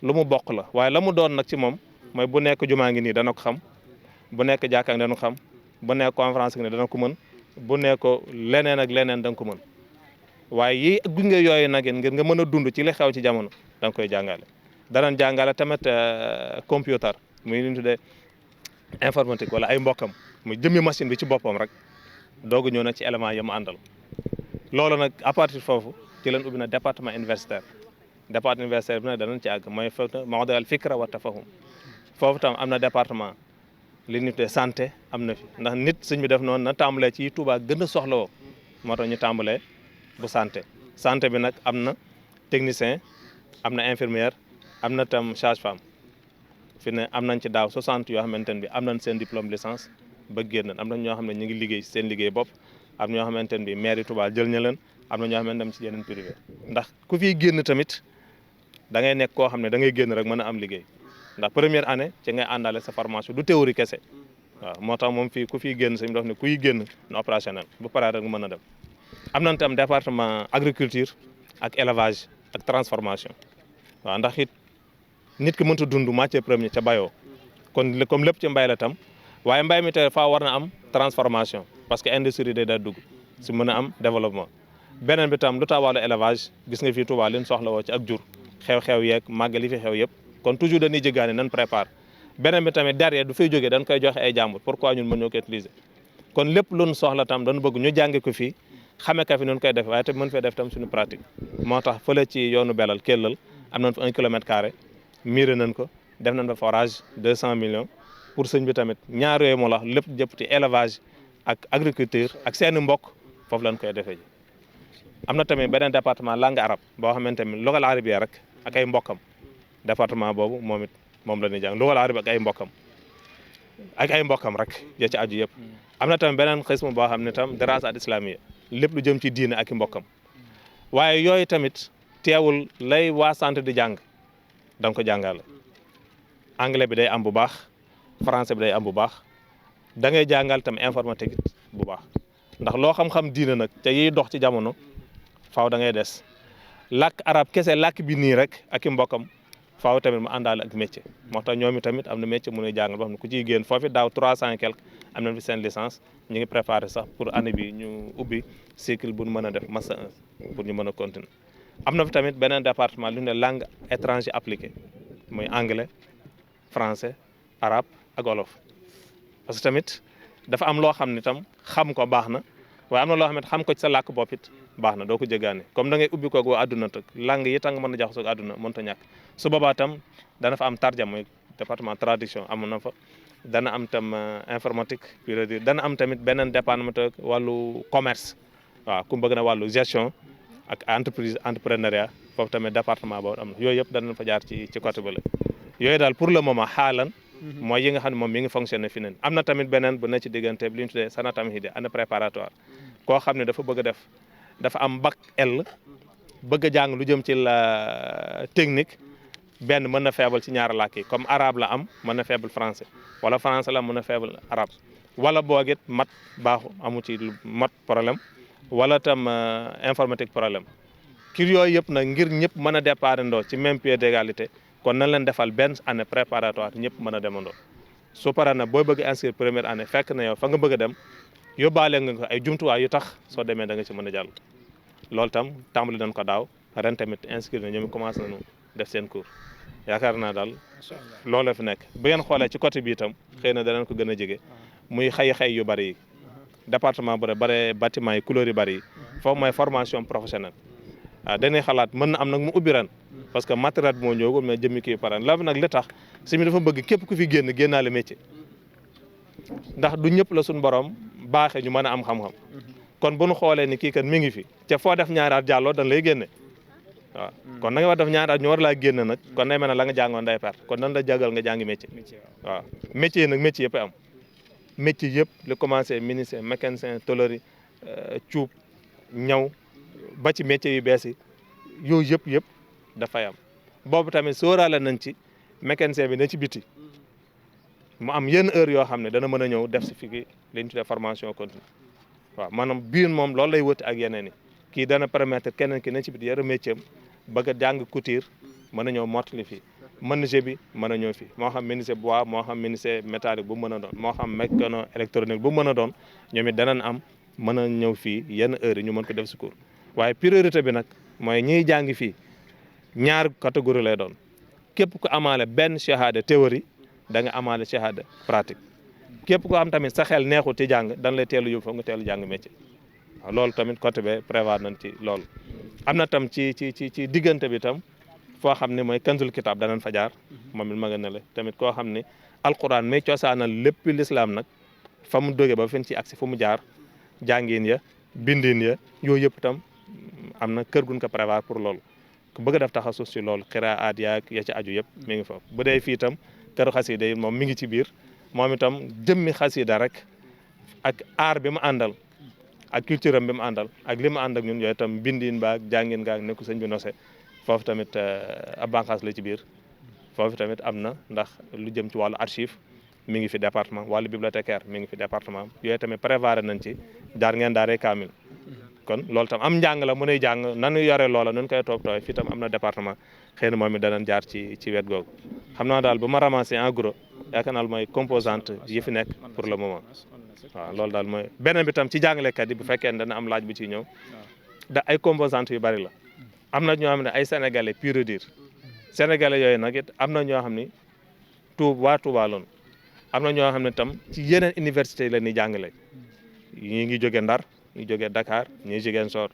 lu mu bokk la waaye la mu doon nag ci moom mooy bu nekk jumaa ngi nii dana ko xam bu nekk jàkka dana ko xam bu nekk conférence ngi nii dana ko mën bu nekk leneen ak leneen da nga ko mën waaye yi gunge yooyu nag ngir nga mën a dund ci li xew ci jamono da nga koy jàngale. danañ jàngale tamit computer muy li ñu tuddee informatique wala ay mbokkam muy jëmmi machine bi ci boppam rek doog ñëw na ci élément yi mu àndal loolu nag à partir foofu ci leen ubbi na département universitaire bi nag danañ ci àgg mooy mawdu al fikra wa tafahum foofu tam am na département li ñu tuddee santé am na fi ndax nit sëñ bi def noonu na tàmbalee ci Touba gën a soxla woo moo tax ñu tàmbalee bu santé bi nag am na technicien am na infirmière am na tam sage-femme fi ne am nañ ci daaw 60 yoo xamante ne bi am nañ seen diplôme licence ba génn am na ñoo xam ne ñu ngi liggéey seen liggéey bopp am ñoo xamante ne bi mairie Touba jël ña leen am na ñoo xamante ne ci yeneen privé ndax ku fiy génn tamit da ngay nekk koo xam ne da ngay génn rek mën a am liggéey ndax première année ci ngay àndale sa formation du théorie kese waaw moo tax moom fii ku fiy génn sañ dox ne kuy génn na opérationnel bu paree rek mën a dem am nañ tam département agriculture ak élevage ak transformation waaw ndax it nit ki mënta dund matière première ca bayoo kon comme lépp ci mbay la tam waaye mbay mi te faa war na am transformation parce que industrie day daa dugg si mën a am développement beneen bi tam lu tax wàllu élevage gis nga fii Touba li ñu soxla woo ci ak jur xew-xew yeeg màggal yi fi xew yëpp kon toujours dañuy jéggaane nan prépare beneen bi tamit derrière du fay jógee dañ koy joxe ay jàmbur pourquoi ñun mën ñoo ko utiliser kon lépp lu ñu soxla tam dañu bëgg ñu jànge ko fii xamee ka fi noonu koy def waaye tamit mën fee def tam suñu pratique moo tax fële ci yoonu belal kellal am nañ fa 1 kilomètre carré miiré nañ ko def nañ fa forage 200 millions pour sëñ bi tamit ñaar yooyu moo la lépp jëpp ci élevage ak agriculture ak seeni mbokk foofu lañ koy defee ji am na tamit beneen département langue arabe boo xamante ni local arabia rek ak ay mbokkam département boobu moom it moom la ñuy jàng local arabe ak ay mbokkam rek ya ci aju yëpp am na tamit beneen xismu boo xam ne tam dirasat islamiyya lépp lu jëm ci diine ak i mbokkam waaye yooyu tamit teewul lay waa santé di jàng da nga ko jàngale anglais bi day am bu baax français bi day am bu baax da ngay jàngal tam informatique bu baax ndax loo xam-xam diine nag te yiy dox ci jamono faaw da ngay des làkk arab kese làkk bi nii rek ak i mbokkam faaw tamit mu àndaale ak métier moo tax ñoom tamit am na métier mu nuy jàngal boo xam ne ku ciy génn foofu daaw 300 et quelque am nañ fi seen licence ñu ngi préparé sax pour année bi ñu ubbi cycle bu ñu mën a def master 1 pour ñu mën a continuer am na fi tamit beneen département lu ñu ne langue étranger appliquée muy anglais français arabe ak wolof parce que tamit dafa am loo xam ne tam xam ko baax na waaye am na loo xam ne xam ko ci sa làkk bopp it baax na doo ko jéggaane comme da ngay ubbi koog waa àdduna tëg langue yi tax nga mën a jaxasoo ak àdduna mënut a ñàkk su boobaa tam dana fa am tarjam mooy département traduction am na fa dana am tam informatique puis dire dana am tamit beneen département wàllu commerce waaw ku bëgg na wàllu gestion ak entrepreneuriat foofu tamit département boobu am na yooyu yëpp danañ fa jaar ci côté bële yooyu daal pour le moment xaalan mooy yi nga xam ne moom mi ngi fonctionné fi neen am na tamit beneen bu ne ci diggante li ñu tuddee sanatam hidi année préparatoire koo xam ne dafa bëgg a def dafa am bac L bëgg a jàng lu jëm ci la technique benn mën na faible ci ñaari làkk yi comme arabe la am mën na faible français wala français la mën na faible arabe wala boogit mat baaxu amu ci mat problème wala tam informatique problème kii yooyu yëpp nag ngir ñëpp mën a départ ndoo ci même pied d'égalité kon nañ leen defal benn année préparatoire ñëpp mën a demandoo su paree na booy bëgg inscrire première année fekk na yow fa nga bëgg a dem yóbbaale nga ko ay jumtuwaay yu tax soo demee da nga ci mën a jàll loolu tam tàmbali nañ ko daaw ren tamit inscrire na ñoom commencé nañu def seen cours yaakaar naa daal loolu la fi nekk bu ngeen xoolee ci côté bi itam xëy na danañ ko gën a jege muy xëy yu bari yi département bu bare bâtiment yi couleur yu bari yi foofu mooy formation professionnelle waaw dañuy xalaat mën na am nag mu ubbi ren parce que matériel bi moo ñëwagul mais jëmmi kii pare la nag li tax si mi dafa bëgg képp ku fi génnaale métier ndax du ñëpp la suñu borom baaxee ñu mën a am xam-xam kon bu ñu xoolee ni kii kat mi ngi fi te foo def ñaari at jàlloo dañ lay génne waaw kon da nga war def ñaari at ñu war laa génne nag kon day mel ne la nga jàngoon day perte kon nan la jagal nga jàngi métier waaw métier yi nag métier yëpp am métier yëpp li commencé menuisier mécanicien tôlerie cuub ñaw ba ci métier yu bees yi yooyu yëpp dafay am boobu tamit sóoraale nañ ci mécanicien bi ne ci biti mu am yenn heure yoo xam ne dana mën a ñëw def si fi li ñu tuddee formation continue waaw maanaam biir moom loolu lay wëti ak yeneen yi kii dana permettre keneen ki ne ci biti yara métier am bëgg a jàng couture mën a ñëw mottali fii menuisier bi mën a ñëw fii moo xam menuisier bois moo xam menuisier métallique bu mën a doon moo xam mécano électronique bu mën a doon ñoom it danañ am mën a ñëw fii yenn heures yi ñu mën ko def si cours waaye priorité bi nag mooy ñiy jàng fii ñaar catégorie lay doon képp ku amaale benn shahada théorie da nga amaale shahada pratique képp ko am tamit sa xel neexul ci jàng dan lay teelu yóbbu fa nga teelu jàng métier waaw loolu tamit côté be prévoir nañ ci loolu am na tam ci diggante bi tam foo xam ne mooy kanzul kitab danañ fa jaar moom it ma nga ne la tamit koo xam ne alquran may cosaanal lépp l'islam nag fa mu jóge ba fen ci agsi fu mu jaar jàngin ya bindin ya yooyu yëpp tam am na kër gun ko prévoir pour loolu ku bëgg a def taxasus ci loolu xiraat yaag ya ci aju yëpp mi ngi foofu bu dee fii itam këru xasida yi moom mi ngi ci biir moom itam jëmmi xasida rek ak aar bi mu àndal ak culture am bi mu àndal ak li mu ànd ak ñun yooyu itam bindin baag jàngin gaag nekku sëñ bi nose foofu tamit ab bànqaas la ci biir foofu tamit am na ndax lu jëm ci wàllu archive mi ngi fi département wàllu bibliothécaire mi ngi fi département yooyu tamit prévoir nañ ci jaar ngeen daaree kaamil kon loolu tam am njàng la mënuy jàng nanu yore loola nun koy toog fii tam am na département xëy na moom it danañ jaar ci wet googu xam naa daal bu ma ramassé en gros yaakaar naa mooy composante yi fi nekk pour le moment waaw loolu daal mooy beneen bi tam ci jàngalekat yi bu fekkee ne dana am laaj bu ciy ñëw da ay composantes yu bari la am na ñoo xam ne ay sénégalais pur et dur sénégalais yooyu nag it am na ñoo xam ni waa Touba loon am na ñoo xam ne tam ci yeneen université yi la ñuy jàngale ñi ngi jóge Ndar ñi jóge Dakar ñi jóge Sor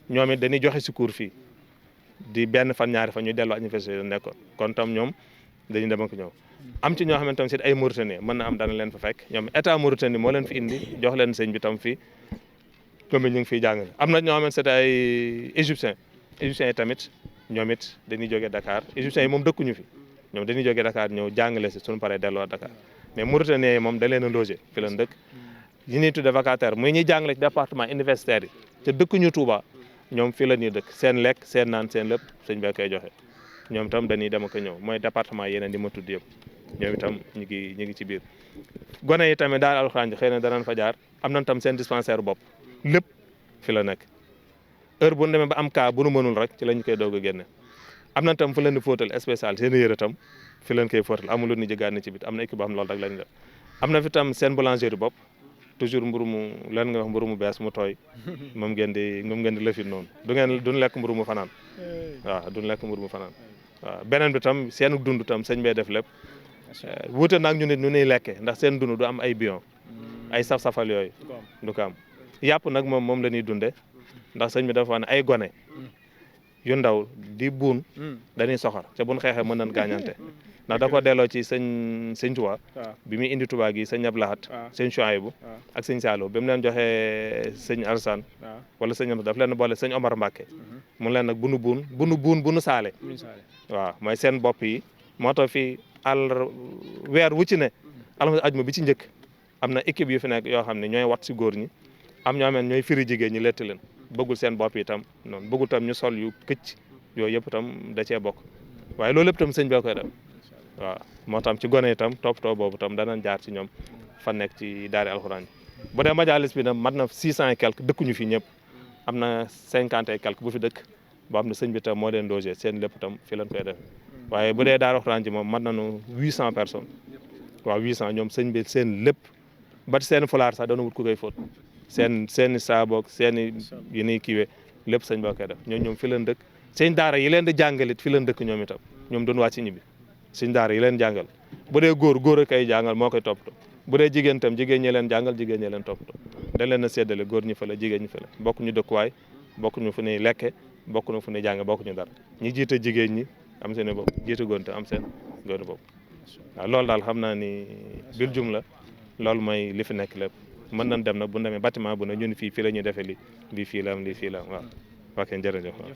ñoom it dañuy joxe si cours fii di benn fan ñaari fan ñu dellu université yi nekkoon kon tam ñoom dañuy dem ak ñëw am ci ñoo xam ne tam si ay Mauritanie mën na am dana leen fa fekk ñoom état Mauritanie moo leen fi indi jox leen sëñ bi tam fii comme ñu ngi fiy jàngale am na ñoo xam ne c'est ay égyptiens yi tamit ñoom it dañuy jógee Dakar égyptiens yi moom dëkkuñu fi ñoom dañuy jógee Dakar ñëw jàngale si suñu paree delloo Dakar mais Mauritanie yi moom da leen a logé fi leen dëkk yi ñuy tudde vacataire muy ñuy jàngale ci département universitaire yi te dëkkuñu Touba ñoom fii la ñuy dëkk seen lekk seen naan seen lépp sëñ bee koy joxe ñoom itam dañuy dem ak ñëw mooy département yeneen di ma tudd yëpp ñoom itam ñu ngi ci biir gone yi tamit daal alxuraan ji xëy na danañ fa jaar am nañ tam seen dispensaire bopp lépp fi la nekk heure bu ñu demee ba am cas bu nu mënul rek ci la ñu koy doog a génne am na tam fu leen di fóotal spécial seen yëre tam fi leen koy fóotal amul lu ni jëgaat na ci bit am na équipe boo xam loolu rek lañ def am na fi tam seen boulangerie bopp toujours mburu mu leen nga wax mburu mu bees mu tooy moom ngeen di lëfin noonu duñ lekk mburu mu fanaan waaw duñ lekk mburu mu fanaan waaw beneen bi tam seen dund tam sëñ bee def lépp wuute nag ñu nit ñu nuy lekkee ndax seen dund du am ay bion ay saf-safal yooyu du ko am yàpp nag moom la ñuy dunde ndax sëñ bi dafa wax ne ay gone yu ndaw di buun dañuy soxor te buñ xeexee mën nañ gaañante ndax da ko delloo ci sëñ Tuubaa bi muy indi Tuubaa gi sëñ Abdou Lahat sëñ Chouaïbou ak sëñ Saliou bi mu leen joxee sëñ Alassane wala sëñ am daf leen boole sëñ Omar Mbacke mun leen nag bunu saale waaw mooy seen bopp yi moo tax fii weer wu ci ne alxames ajuma bi ci njëkk am na équipe yu fi nekk yoo xam ne ñooy wat si góor ñi am ñoo xam ne ñooy firi jigéen ñi lett leen bëggul seen bopp yi tam noonu bëggul tam ñu sol yu këcc yooyu yëpp tam da cee bokk waaye loolu yëpp tam sëñ bee koy def waaw moo tam ci gone itam toppatoo boobu tam danañ jaar ci ñoom fa nekk ci daari alxuraan bu dee majalis bi nag mat na 600 et quelque dëkkuñu fi ñëpp am na 50 et quelque bu fi dëkk boo xam ne sëñ bi tam moo leen logé seen lépp tam fi lañ koy def waaye bu dee daari alxuraan ji moom mat nañu 800 personnes waaw 800 ñoom sëñ bi seen lépp ba seen fulaar sax dana wut ku koy fóot seen saaboog seen yi niy kiiwee lépp sëñ boo koy def ñoom fi leen dëkk seen daara yi leen di jàngalit fi leen dëkk ñoom itam ñoom doon wàcc ñibbi sëñ daara yi leen jàngal bu dee góor a koy jàngal moo koy toppatoo bu dee jigéen tam jigéen ñi leen jàngal jigéen ñi leen toppatoo dañ leen a séddale góor ñi fa la jigéen ñi fa la bokk ñu dëkkuwaay bokk ñu fu ñuy lekke bokk ñu fu ñuy jàng bokk ñu dara ñi jiite jigéen ñi am seen bopp jiite góor te am seen góor bopp waaw loolu daal xam naa ni bil jum la loolu mooy li fi nekk lépp mën nañ dem nag bu ñu demee bâtiment bu ne ñun fii la ñuy defee lii fii la am lii fii la am waaw ok jërëjëf